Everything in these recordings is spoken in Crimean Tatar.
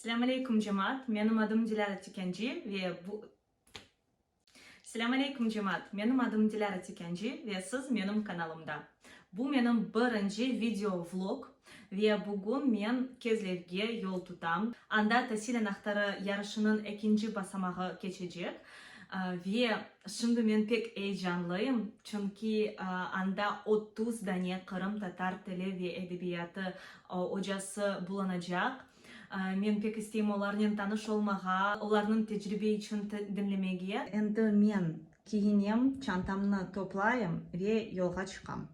Selâm aleyküm cemaat, menim adım Dilâra Tükânci ve bu Selâm aleyküm cemaat, menim adım Dilâra Tükânci ve siz menim kanalımda. Bu menim birinci video vlog ve bugün men Kezlevge yol tutam. Anda Tasil anahtarı yarışınıñ ekinci basamağı keçecek ve şimdi men pek eyecanlıyım, çünki anda 30 dane qırımtatar tili ve edebiyatı ocası bulunacaq. Men pek isteyim olarnen tanış olmağa, olarnıñ tecribe içün diñlemege. Endi men kiyinem, çantamnı toplayım ve yolğa çıqam.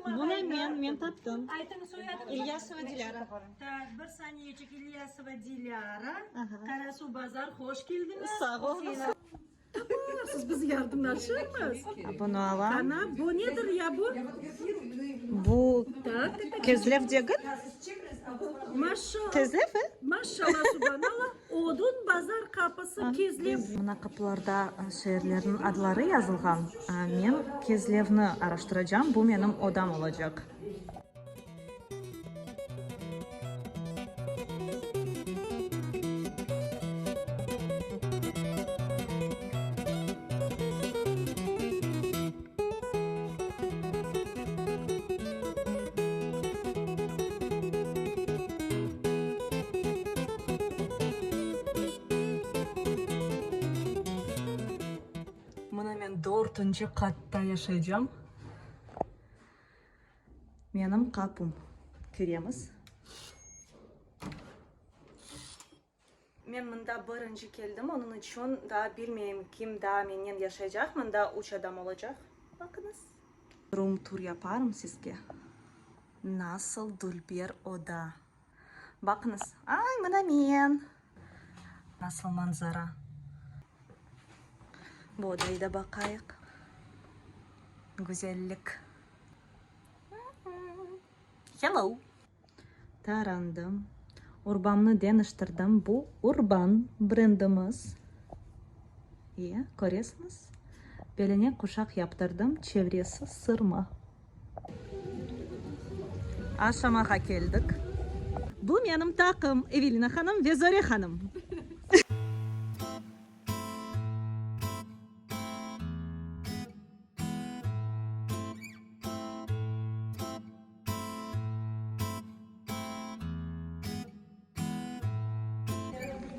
Bunı men, men taptım. Aytıñ soyadıñıznı. İlyasova Dilâra. Tak, bir saniyeçik, İlyasova Dilâra, Qarasuvbazar, hoş keldiñiz. Sağ oluñız. Siz biz yardımlaşırmız. Bunı alam. Ana, bu nedir ya bu? Bu Kezlev degil? Maşallah. Kezlev, e? Maşallah, subhanallah. Odun bazar qapısı Kezlev. Mına qapılarda şeerlerniñ adları yazılğan. Men Kezlevni araştıracam, bu menim odam olacaq. Mına men dörtünci qatta yaşaycam. Menim qapum. Kiremiz. Men mında birinci keldim, onıñ içün daa bilmeyim, kim daa mennen yaşaycaq. Mında üç adam olacaq. Baqıñız. Rum-tur yaparım sizge. Nasıl dülber oda. Baqıñız. Ay, mına men. Nasıl manzara. Bu odayı da baqayıq. Güzellik. Hello. Tarandım. Urbamnı deñiştirdim. Bu Urban brendimiz. E, köresiñiz? Beline quşaq yaptırdım, çevresi sırma. Aşamağa keldik. Bu menim taqım, Evelina hanım ve Zore hanım.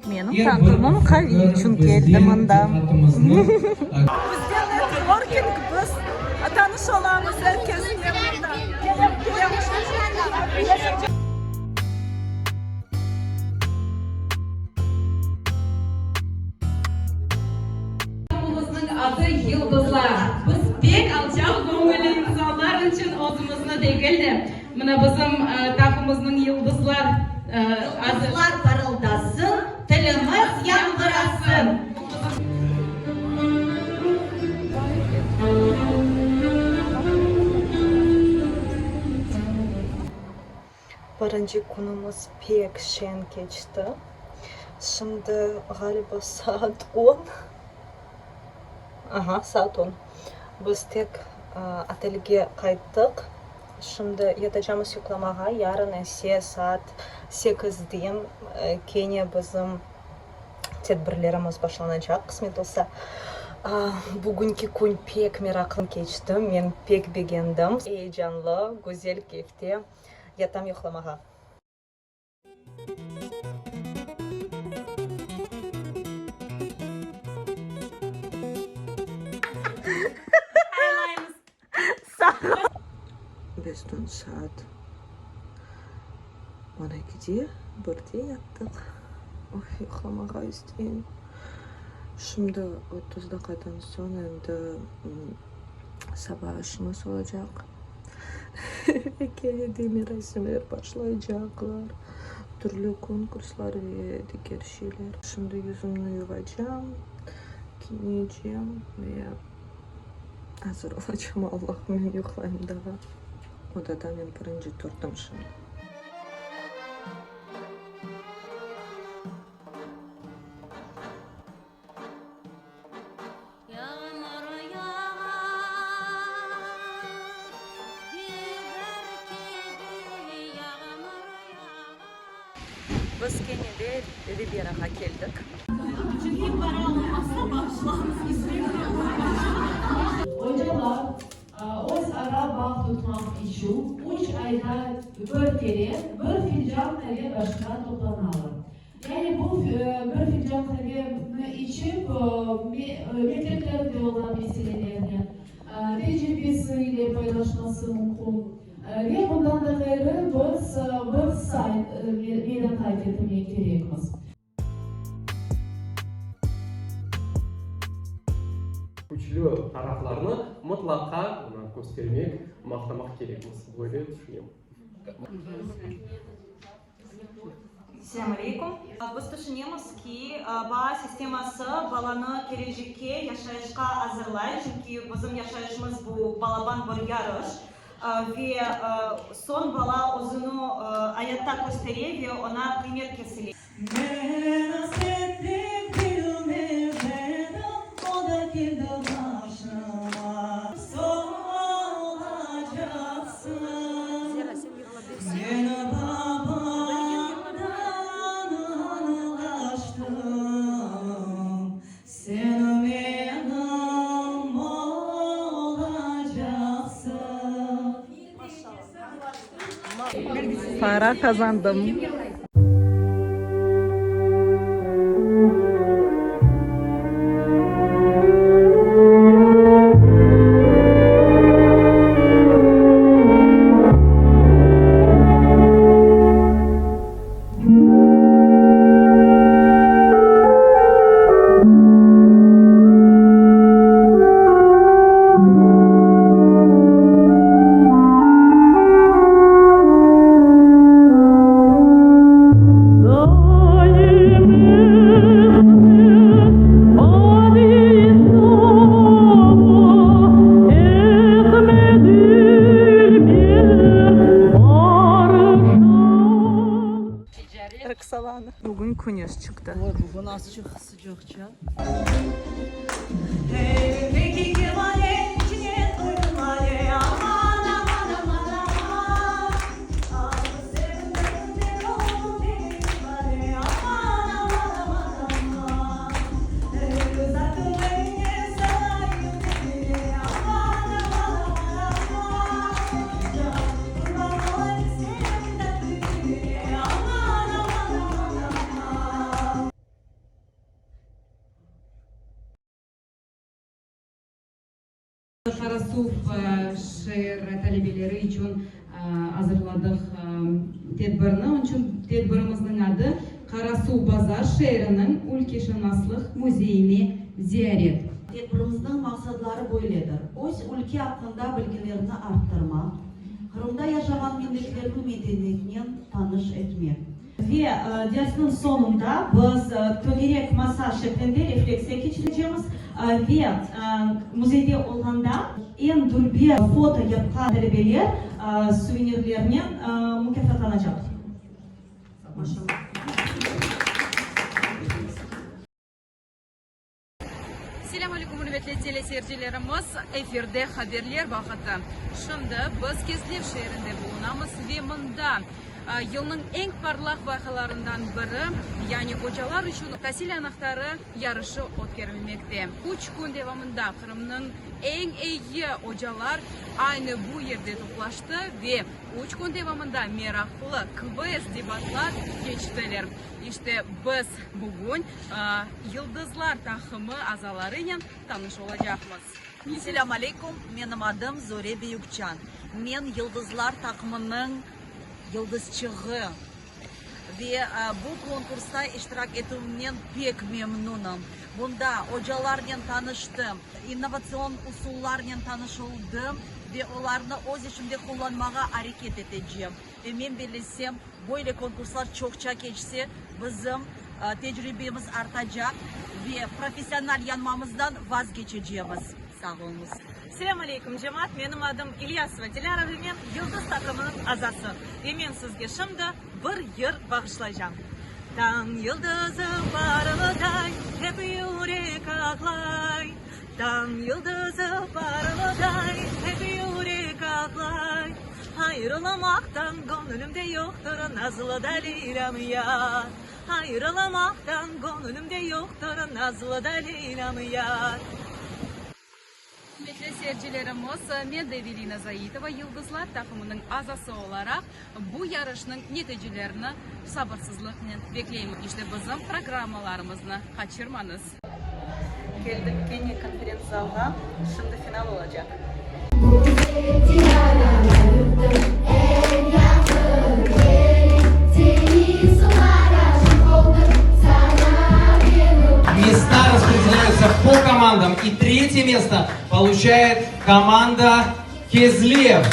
Menim taqımım qaviy içün keldi mında. Bizde networking, biz tanış olamız er kesnen mında. Taqımımıznıñ adı Yıldızlar. Biz pek alçaq göñülli insanlar içün özümizni degil de, mına bizim taqımımıznıñ Yıldızlar adı. Yıldızlar parıldasın, tilimiz yañğırasın! Birinci künümiz pek şeñ keçti. Şimdi ğaliba saat on. Aha, saat on. Biz tek otelge qayttıq. Şimdi yatacamız yuqlamağa, yarın ise saat sekizden kene bizim tedbirlerimiz başlanacaq, qısmet olsa. Bugünki kün pek meraqlı keçti, men pek begendim. Eyecanlı, güzel keyfte yatam yuqlamağa. Biz dün saat on ekide, birde yattıq. Oy, yuqlamağa isteyim. Şimdi 30 daqiqadan soñ endi saba aşımız olacaq. Ve kene de merasimler başlaycaqlar, türlü konkurslar ve diger şeyler. Şimdi yüzümni yuvacam, kiyinecem ve azır olacam. Allahım, men yuqlayım daa. Odada men birinci turdım şimdi. Biz kene de Rivierağa keldik. Ocalar öz ara bağ tutmaq içün üç ayda bir kere bir filcan qave başına toplanalar. Yani bu bir filcan qaveni içip, mekteplerde olğan meselelerni, tecribesi ile paylaşması mümkün. Ve bundan da ğayrı biz bir sayt meydanğa ketirmek kerekmiz. Küçlü taraflarnı mıtlaqa köstermek, maqtamaq kerekmiz, böyle tüşünem. Selâm aleykum. Biz tüşünemiz ki, baa sisteması balanı kelecekke, yaşayışqa azırlay, çünki bizim yaşayışımız bu balaban bir yarış ve soñ bala özüni ayatta köstere ve oña qıymet kesile. Men asretlik bilmez edim, o da keldi başıma. Solacaqsıñ, men babamdan añlaştım, sen menim olacaqsıñ. Para qazandım. Bugün küneş çıqtı. Bugün azçıq sıcaqça. Elimdeki kemane, içine qoydım lale, Aman, aman, aman, aman. Aldı sevdim, ben oldum deli divane, Aman, aman, aman, aman. El uzattım eline, sarayım beline, Aman, aman, aman, aman. Canım qurban olayım seniñ tatlı tiline, Aman, aman, aman, aman. Qarasuv şeer talebeleri içün azırladıq tedbirni. Onıñ içün tedbirimizniñ adı, Qarasuvbazar şeeriniñ ülkeşınaslıq müzeyine ziyaret. Tedbirimizniñ maqsadları böyledir, öz ülke aqqında bilgilerni arttırmaq, Qırımda yaşağan milletlerniñ medeniyetinen tanış etmek. Ve dersniñ soñunda biz tögerek masa şeklinde refleksiya keçirecemiz ve müzeyde olğanda eñ dülber foto yapqan talebeler suvenirlernen mukâfatlanacaq. Selâm aleyküm, ürmetli teleseyircilerimiz! Efirde haberler vaqıtı. Şimdi biz Kezlev şeerinde bulunamız ve mında yılnıñ eñ parlaq vaqialarından biri, yani ocalar içün Tasil anahtarı yarışı ötkerilmekte. Üç kün devamında Qırımnıñ eñ eyi ocalar aynı bu yerde toplaştı ve üç kün devamında meraqlı kvest-debatlar keçtiler. İşte, biz bugün Yıldızlar taqımı azalarınen tanış olacaqmız. Selâm aleyküm, menim adım Zore Büyükçan. Men Yıldızlar taqımınıñ yıldızçığı ve bu konkursta iştirak etüvimnen pek memnunım. Bunda ocalarnen tanıştım, innovatsion usullarnen tanış oldım ve olarnı öz işimde qullanmağa areket etecem. Ve men bellesem, böyle konkurslar çoqça keçse, bizim tecribemiz artacaq ve professional yanmamızdan vazgeçecemiz. Sağ oluñız. Selâm aleyküm, cemaat! Menim adım İlyasova Dilâra ve men Yıldız taqımınıñ azası. Ve men sizge şimdi bir yır bağışlaycam. Tañ yıldızı parılday, hep yürek ağlay. Tañ yıldızı parılday, hep yürek ağlay. Ayrılamaqtan göñlümde yoqtır Nazlı da Leylâm yar. Ayrılamaqtan göñlümde yoqtır Nazlı da Leylâm yar. Ürmetli seyircilerimiz, men de Evelina Zaitova, Yıldızlar taqımınıñ azası olaraq bu yarışnıñ neticelerini sabırsızlıqnen bekleyim. İşte bizim programmalarımıznı qaçırmañız. Keldik kene konferents-zalğa, şimdi final olacaq. Места распределяются по командам. И третье место получает команда Кезлев.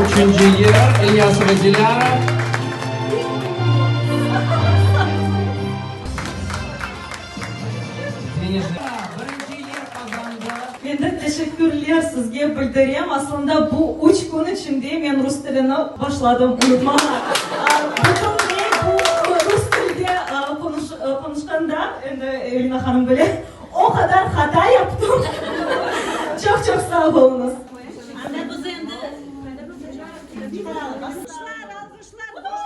Üçünci yer İlyasova Dilâra. Birinci yer qazandı. Endi teşekkürler sizge bildirem. Aslında bu üç kün içinde men rus tilini başladım unutmağa. Bütünley bu rus tilde qonuşqanda, endi Evelina hanım bile, o qadar hata yaptım. Çoq-çoq sağ oluñız. Anda biz endi Alğışlar, alğışlar.